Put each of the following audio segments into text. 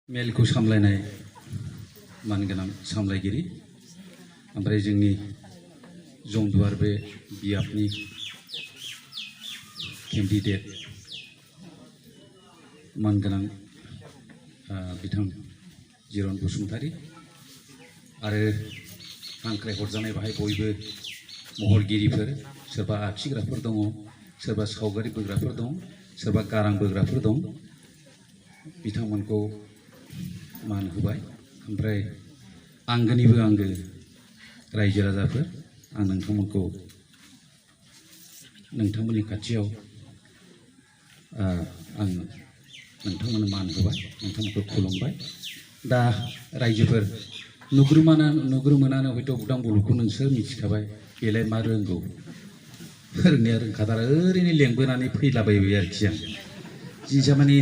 मेलखौ सामलायनाय मानगोनां सामलायगिरि ओमफ्राय जोंनि जंदुवार बे बियाबनि केन्डिडेट मानगोनां बिथां जिरन बसुमतारी आरो हांख्रायहरजानाय बाहाय बयबो महरगिरिफोर सोरबा आखिग्राफोर दङ सोरबा सावगारि बोग्राफोर दं सोरबा गारां बोग्राफोर दं बिथांमोनखौ मान होबाय ओमफ्राय आंगोनिबो आंगो रायजो राजाफोर आं नोंथांमोनखौ नोंथांमोननि खाथियाव आं नोंथांमोननो मान होबाय नोंथांमोनखौ खुलुमबाय दा रायजोफोर नुग्रोमोनानो हयथ' बुदां बल'खौ नोंसोर मिथिखाबाय बेलाय मा रोंगौ रोंनाया रोंखाथारा ओरैनो लेंबोनानै फैलाबायबाय आरोखि आं जिनिसा माने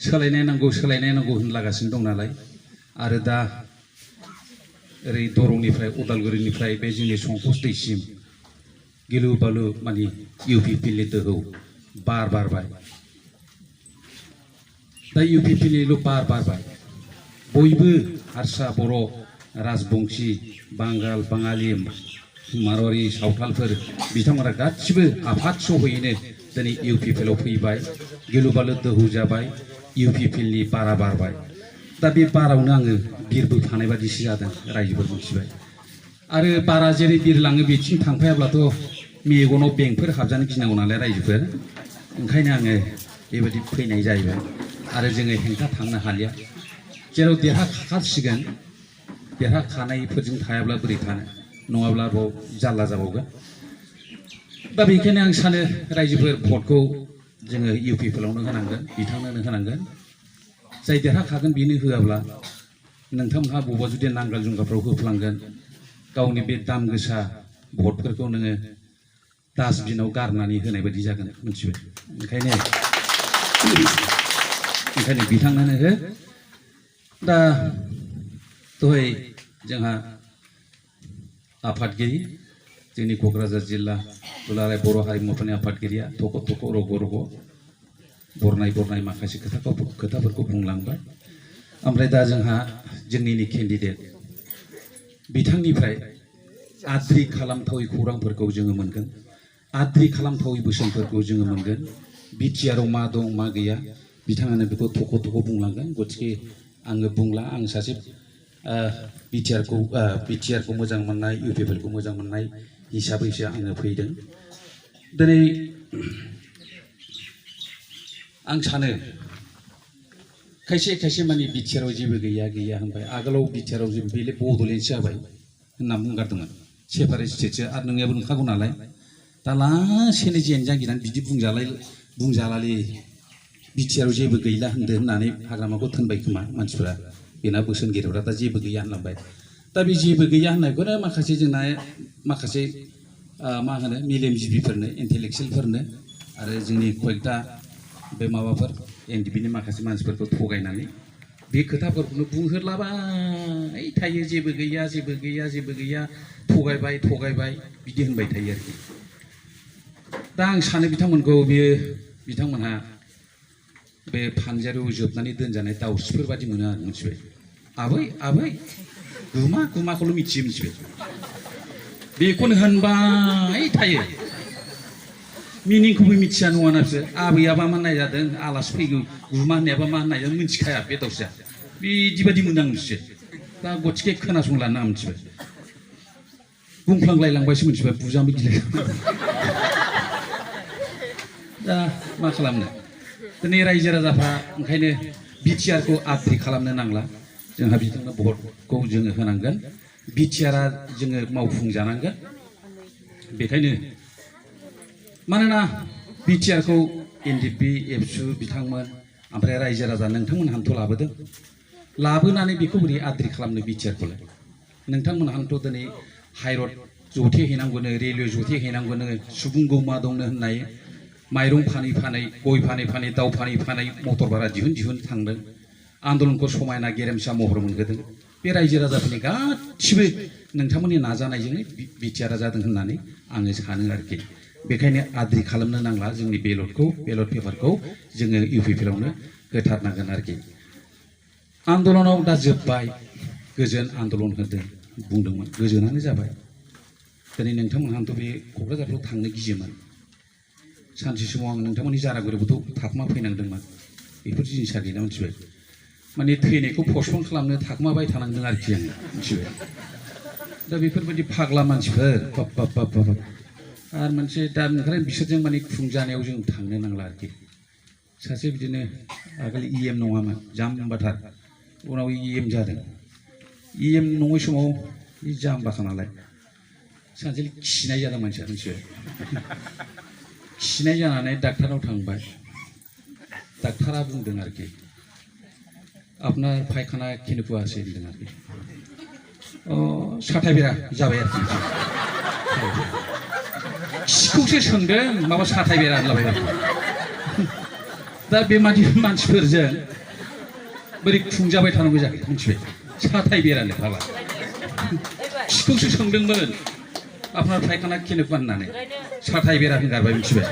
सोलायनाय नांगौ होनलागासिनो दं नालाय आरो दा ओरै दरंनिफ्राय उदालगुरिनिफ्राय बे जोंनि संकस दैसिम गिलु बालु माने इउपिपिएलनि दोहौ बार बारबाय दा इउपिपिएलनिल' बार बारबाय बयबो हारसा बर' राजबंशी बांगाल बाङालि मारवारि सावथालफोर बिथांमोना गासिबो आफाद सहैनो दिनै इउपिपिएलआव फैबाय गिलु बालु दोहौ जाबाय इउपिपिएलनि बारा बारबाय दा बे बारावनो आङो बिरबोफानाय बादिसो जादों रायजोफोर मिथिबाय आरो बारा जेरै बिरलाङो बेथिं थांफायाब्लाथ' मेगनाव बेंफोर हाबजानो गिनांगौ नालाय रायजोफोर ओंखायनो आङो बेबायदि फैनाय जाहैबाय आरो जोङो हेंथा थांनो हालिया जेराव देरहाखासिगोन देरहाखानायफोरजों थायाब्ला बोरै थानो नङाब्ला बाव जारला जाबावगोन दा बेनिखायनो आं सानो रायजोफोर भटखौ जोङो इउपिपिएलआवनो होनांगोन बिथांनोनो होनांगोन जाय देरहाखागोन बेनो होआब्ला नोंथांमोनहा बबेबा जुदि नांगाल जुंगालफ्राव होफ्लांगोन गावनि बे दाम गोसा भटफोरखौ नोङो डास्टबिनाव गारनानै होनाय बायदि जागोन मिथिबाय ओंखायनो बिथांनोनो हो दा दहाय जोंहा आफादगिरि जोंनि क'क्राझार जिल्ला दुलाराय बर' हारिमु आफादनि आफादगिरिया थख' थख' रग' रग' बरनाय माखासे खोथाफोरखौ बुंलांबाय ओमफ्राय दा जोंहा जोंनिनो केन्डिडेट बिथांनिफ्राय आद्रि खालामथावै खौरांफोरखौ जोङो मोनगोन आद्रि खालामथावै बोसोनफोरखौ जोङो मोनगोन बिटिआरआव मा दं मा गैया बिथाङानो बेखौ थख' थख' बुंलांगोन गतिके आङो बुंला आं सासे बिटिआरखौ मोजां मोननाय इउपिपिएलखौ मोजां मोननाय हिसाबैसो आङो फैदों दिनै आं सानो खायसे माने बिटिआरआव जेबो गैया होनबाय आगोलाव बिटिआरआव जेबो बेले बड'लेण्डसो जाबाय होनना बुंगारदोंमोन सेपारेट स्टेटसो आरो नोंनियाबो नंखागौ नालाय दा लासैनो जेनजां गिनानै बिदि बुंजालालै बिटिआरआव जेबो गैला होननानै हाग्रामाखौ थोनबाय खोमा मानसिफोरा बेना बोसोनगिरिफ्रा दा जेबो गैया होनलांबाय दा बे जेबो गैया होननायखौनो माखासे जोंना माखासे मा होनो मेलेमजिबिफोरनो इन्टेलेक्सुयेलफोरनो आरो जोंनि कयेकटा बे माबाफोर एनडिपिनि माखासे मानसिफोरखौ थगायनानै बे खोथाफोरखौनो बुंहोलाबाय थायो जेबो गैया थगायबाय बिदि होनबाय थायो आरोखि दा आं सानो बिथांमोनहा बे फानजारियाव जोबनानै दोनजानाय दाउस्रिफोर बादि मोनो आरो मिथिबाय आबै गुमाखौल' मिथिबाय बेखौनो होनबाय थायो मिनिंखौबो मिथिया नङाना बिसोर आबैयाबा मा नायजादों आलासि फैगौ गुमा होननायाबा मा नायजादों मिथिखाया बे दाउस्रिया बिदि बादि मोनो आं बिसोर दा गतिके खोनासंलानो आं मिथिबाय बुंफ्लांलायलांबायसो मिथिबाय बुजानोबो गिलाय दा मा खालामनो दिनै रायजो राजाफ्रा ओंखायनो बिटिआरखौ आद्रि खालामनो नांला जोंहा बिथांनो भटखौ जोङो होनांगोन बिटिआरआ जोङो मावफुंजानांगोन बेखायनो मानोना बिटिआरखौ एनडिपि एबसु बिथांमोन ओमफ्राय रायजो राजा नोंथांमोनहानोथ' लाबोनानै बेखौ बोरै आद्रि खालामनो बिटिआरखौलाय नोंथांमोनहानोथ' दिनै हाइरड जथेहैनांगौनो रेलवे जथेहैनांगौनो सुबुं गौमा दंनो होननाय माइरं फानै गय फानै दाउ फानै मटर भारा दिहुन थांदों आन्दलनखौ समायना गेरेमसा महर मोनहोदों बे रायजो राजाफोरनि गासिबो नोंथांमोननि नाजानायजोंनो बिटिआरआ जादों होननानै आङो सानो आरोखि बेखायनो आद्रि खालामनो नांला जोंनि बेलट पेपारखौ जोङो इउपिपिएलआवनो होथारनांगोन आरोखि आन्दलनाव दा जोब्बाय गोजोन आन्दलन होदों बुंदोंमोन गोजोनानो जाबाय दिनै नोंथांमोनहाथ' बे क'क्राझारफ्राव थांनो गियोमोन सानसे समाव आं नोंथांमोननि जारागुरियावबोथ' थाखोमा फैनांदोंमोन बेफोर जिनिसा गैला मिथिबाय माने थैनायखौ पस्टपन खालामनो थाखोमाबाय थानांदों आरोखि आं मिथिबाय दा बेफोरबायदि फाग्ला मानसिफोर बाब बाब बाब बाब आरो मोनसे दा ओंखायनो बिसोरजों माने खुंजानायाव जों थांनो नांला आरोखि सासे बिदिनो आगोल EM नङामोन जाम्बाथार उनाव EM जादों EM नङै समाव जाम्बाखा नालाय सानसे खिनाय जादों मानसिया मिथिबाय खिनाय जानानै डाक्टारनाव थांबाय डाक्टारा बुंदों आरोखि আপনার পায়খানা কিনুকু আছে होनदों आरोखि साथाय बेरा जाबाय आरोखि खिखौसो सोंदों माबा साथाय बेरा होनलाबाय आरोखि दा बेबादि मानसिफोरजों बोरै खुंजाबाय थानांगौ जाखो मिथिबाय साथाय बेरानो फाला खिखौसो सोंदोंमोन আপনার পায়খানা কিনুকु होननानै साथाय बेरा होनगारबाय मिथिबाय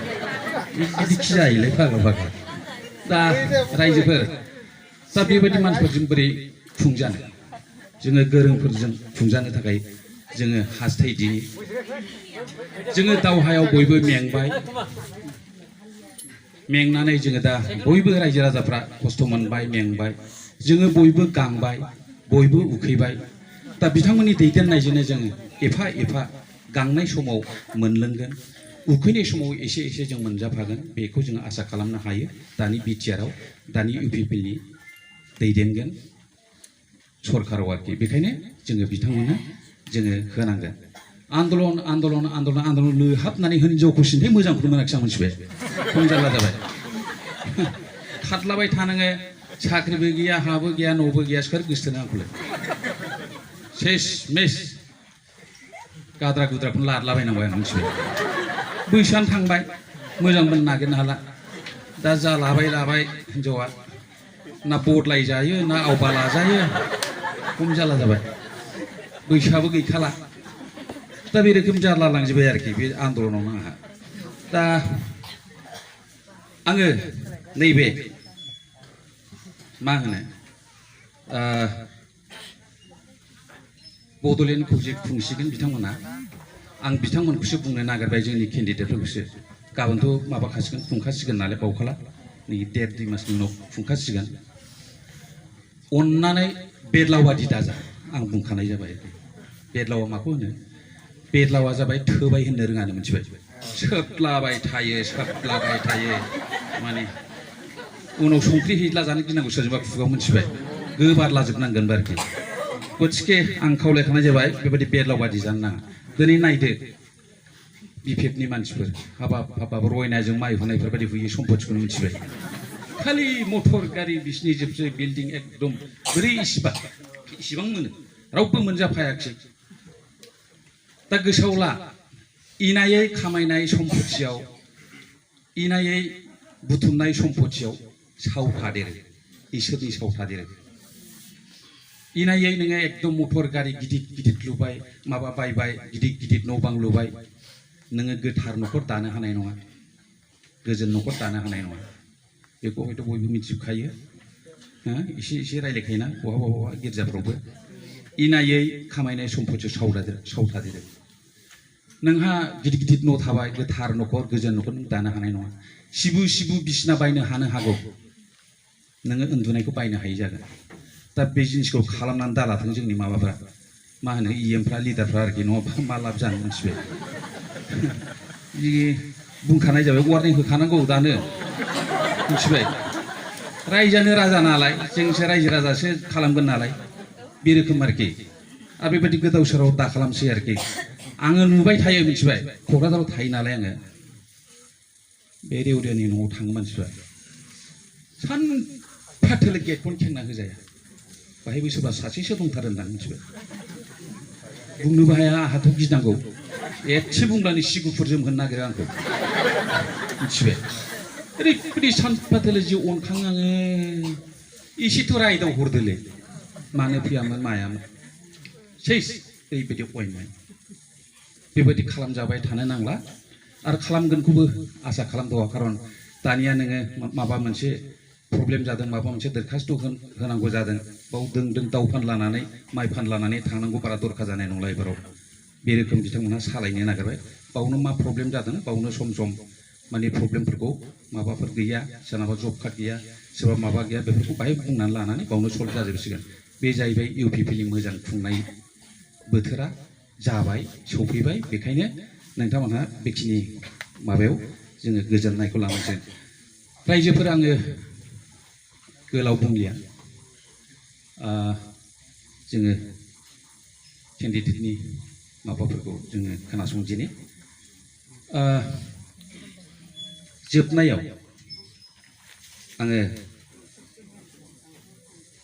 बिदि खि जायोलै फाग्ला फाग्ला दा रायजोफोर दा बेबायदि मानसिफोरजों बोरै खुंजानो जोङो गोरोंफोरजों खुंजानो थाखाय जोङो हास्थायदिनि जोङो दावहायाव बयबो मेंबाय मेंनानै जोङो दा बयबो रायजो राजाफ्रा खस्थ' मोनबाय मेंबाय जोङो बयबो गांबाय बयबो उखैबाय दा बिथांमोननि दैदेननायजोंनो जोङो एफा एफा गांनाय समाव मोनलोंगोन उखैनाय समाव एसे एसे जों मोनजाफागोन बेखौ जोङो आसा खालामनो हायो दानि बिटिआरआव दानि UPPनि दैदेनगोन सरकाराव आरोखि बेखायनो जोङो बिथांमोननो जोङो होनांगोन आन्दलन आन्दलन आन्दलन आन्दलन लोहाबनानै हिनजावखौ सिन्थाय मोजांखौनो मोनाखिसै आं मिथिबाय खम जारला जाबाय खारलाबाय थानाङो साख्रिबो गैया हाबो गैया न'बो गैया सोर गोसथोनो आंखौलाय सेस मेस गाद्रा गुद्राखौनो लादलाबायनांबाय आं मिथिबाय बैसोआनो थांबाय मोजांबो नागिरनो हाला दा जा लाबाय हिनजावा ना बदलाय जायो ना आवबा लाजायो खम जारला जाबाय बैसोआबो गैखाला दा बे रोखोम जारला लांजोब्बाय आरोखि बे आन्दलनावनो आंहा दा आङो नैबे मा होनो बड'लेण्डखौ जे खुंसिगोन बिथांमोना आं बिथांमोनखौसो बुंनो नागिरबाय जोंनि केन्डिडेटफोरखौसो गाबोनथ' माबाखासिगोन खुंखासिगोन नालाय बावखाला नै 1.5-2 मासनि उनाव खुंखासिगोन अन्नानै बेदलावबादि दाजा आं बुंखानाय जाबाय बेदलावा माखौ होनो बेदलावा जाबाय थोबाय होननो रोङानो मिथिबाय सोबलाबाय थायो माने उनाव संख्रि हैला जानो गिनांगौ सोरजोंबा खुगाव मिथिबाय गोबारलाजोबनांगोन आरोखि गथिखे आं खावलायखानाय जाबाय बेबायदि बेदलावबादि जानो नाङा दिनै नायदो BPFनि मानसिफोर हाबाब रयनाजों माइ हुनायफोरबायदि हुयो सम्पतिखौनो मिथिबाय खालि मटर गारि बिसिनि जोबसै बिल्डिं एकदम बोरै इसिबां मोनो रावबो मोनजाफायाखिसै दा गोसोआव ला इनायै खामायनाय सम्पतियाव इनायै बुथुमनाय सम्पतियाव साव थादेरो इसोरनि साव थादेरो इनायै नोङो एकदम मटर गारि गिदिर लुबाय माबा बायबाय गिदिर न' बां लुबाय नोङो गोथार न'खर दानो हानाय नङा गोजोन न'खर दानो हानाय नङा बेखौ हयथ' बयबो मिथिजोबखायो एसे रायलायखायोना बहाबा गिर्जाफ्रावबो इनायै खामायनाय सम्पतियाव साव थादेरो नोंहा गिदिर न' थाबाय गोथार न'खर गोजोन न'खर नों दानो हानाय नङा सिबु बिसिना बायनो हानो हागौ नोङो उन्दुनायखौ बायनो हायै जागोन दा बे जिनिसखौ खालामनानै दालाथों जोंनि माबाफ्रा मा होनो EMफ्रा लिडारफ्रा आरोखि नङाबा मा लाब जानो मिथिबाय बुंखानाय जाबाय वार्निं होखानांगौ दानो मिथिबाय रायजोआनो राजा नालाय जोंसो रायजो राजासो खालामगोन नालाय बे रोखोम आरोखि आरो बेबायदि गोदाव सोराव दा खालामसै आरोखि आङो नुबाय थायो मिथिबाय क'क्राझाराव थायो नालाय आङो बे रेवदियानि न'आव थाङो मानसिफ्रा सानफाथोलो गेटखौनो खेंना होजाया बाहायबो सोरबा सासेसो दंथारो होननानै मिथिबाय बुंनोबो हाया आंहाथ' गिनांगौ एसे बुंब्लानो सिगुफोर जोमहोनो नागिरो आंखौ मिथिबाय ओरैबायदि सानफाथोलो जि अनखाङो आङो एसेथ' रायदाव हरदोलै मानो फैयामोन मायामोन सेस ओरैबायदि अयनाय बेबायदि खालामजाबाय थानो नांला आरो खालामगोनखौबो आसा खालामथ'वा खारन दानिया नोङो माबा मोनसे प्रब्लेम जादों माबा मोनसे दरखास्त होनांगौ जादों बाव दों दाउ फानलानानै माइ फानलानानै थांनांगौ बारा दरखार जानाय नंला एबाराव बे रोखोम बिथांमोनहा सालायनो नागिरबाय बावनो मा प्रब्लेम जादों बावनो सम सम माने प्रब्लेमफोरखौ माबाफोर गैया सोरनाबा जब कार्ड गैया सोरबा माबा गैया बेफोरखौ बाहाय बुंनानै लानानै बावनो सल्भ जाजोबसिगोन बे जाहैबाय इउपिपिनि मोजां खुंनाय बोथोरा जाबाय सफैबाय बेखायनो नोंथांमोनहा बेखिनि माबायाव जोङो गोजोननायखौ लानांसिगोन रायजोफोर आङो गोलाव बुंलिया जोङो केन्डिडेटनि माबाफोरखौ जोङो खोनासंदिनि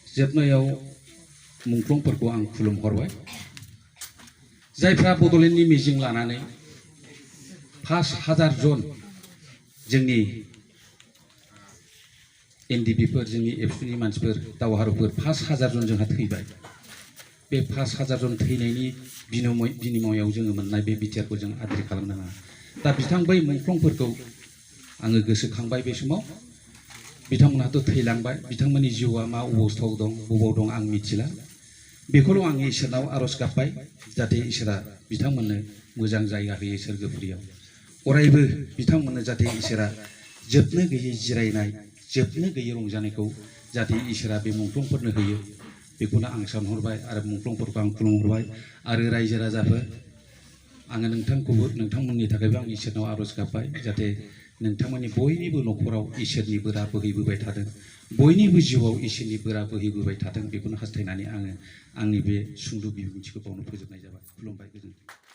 जोबनायाव मुंख्लंफोरखौ आं खुलुमहरबाय जायफ्रा बड'लेण्डनि मिजिं लानानै 5,000 जन जोंनि एनडिपिफोर जोंनि एबसुनि मानसिफोर दावहारुफोर 5,000 जन जोंहा थैबाय बे 5,000 जन थैनायनि बिनिमयाव जोङो मोननाय बे बिटिआरखौ जों आद्रि खालामनो नाङा दा बिथां बै मुंख्लंफोरखौ आङो गोसोखांबाय बे समाव बिथांमोनहाथ' थैलांबाय बिथांमोननि जिउआ मा अबस्थायाव दं बबाव दं आं मिथिला बेखौल' आं इसोरनाव आर'ज गाबबाय जाहाथे इसोरा बिथांमोननो मोजां जायगा होयो सोरगोफुरियाव अरायबो बिथांमोननो जाहाथे इसोरा जोबनो गैयै जिरायनाय जोबनो गैयै रंजानायखौ जाहाथे इसोरा बे मुंख्लंफोरनो होयो बेखौनो आं सानहरबाय आरो मुंख्लंफोरखौ आं खुलुमहरबाय आरो रायजो राजाफोर आङो नोंथांमोननि थाखायबो आं इसोरनाव आर'ज गाबबाय जाहाथे नोंथांमोननि बयनिबो न'खराव इसोरनि बोरा बोहैबोबाय थादों बयनिबो जिउआव इसोरनि बोरा बोहैबोबाय थादों बेखौनो हास्थायनानै आङो आंनि बे सुंद' बिबुंथिखौ बावनो फोजोबनाय जाबाय खुलुमबाय गोजोन्थों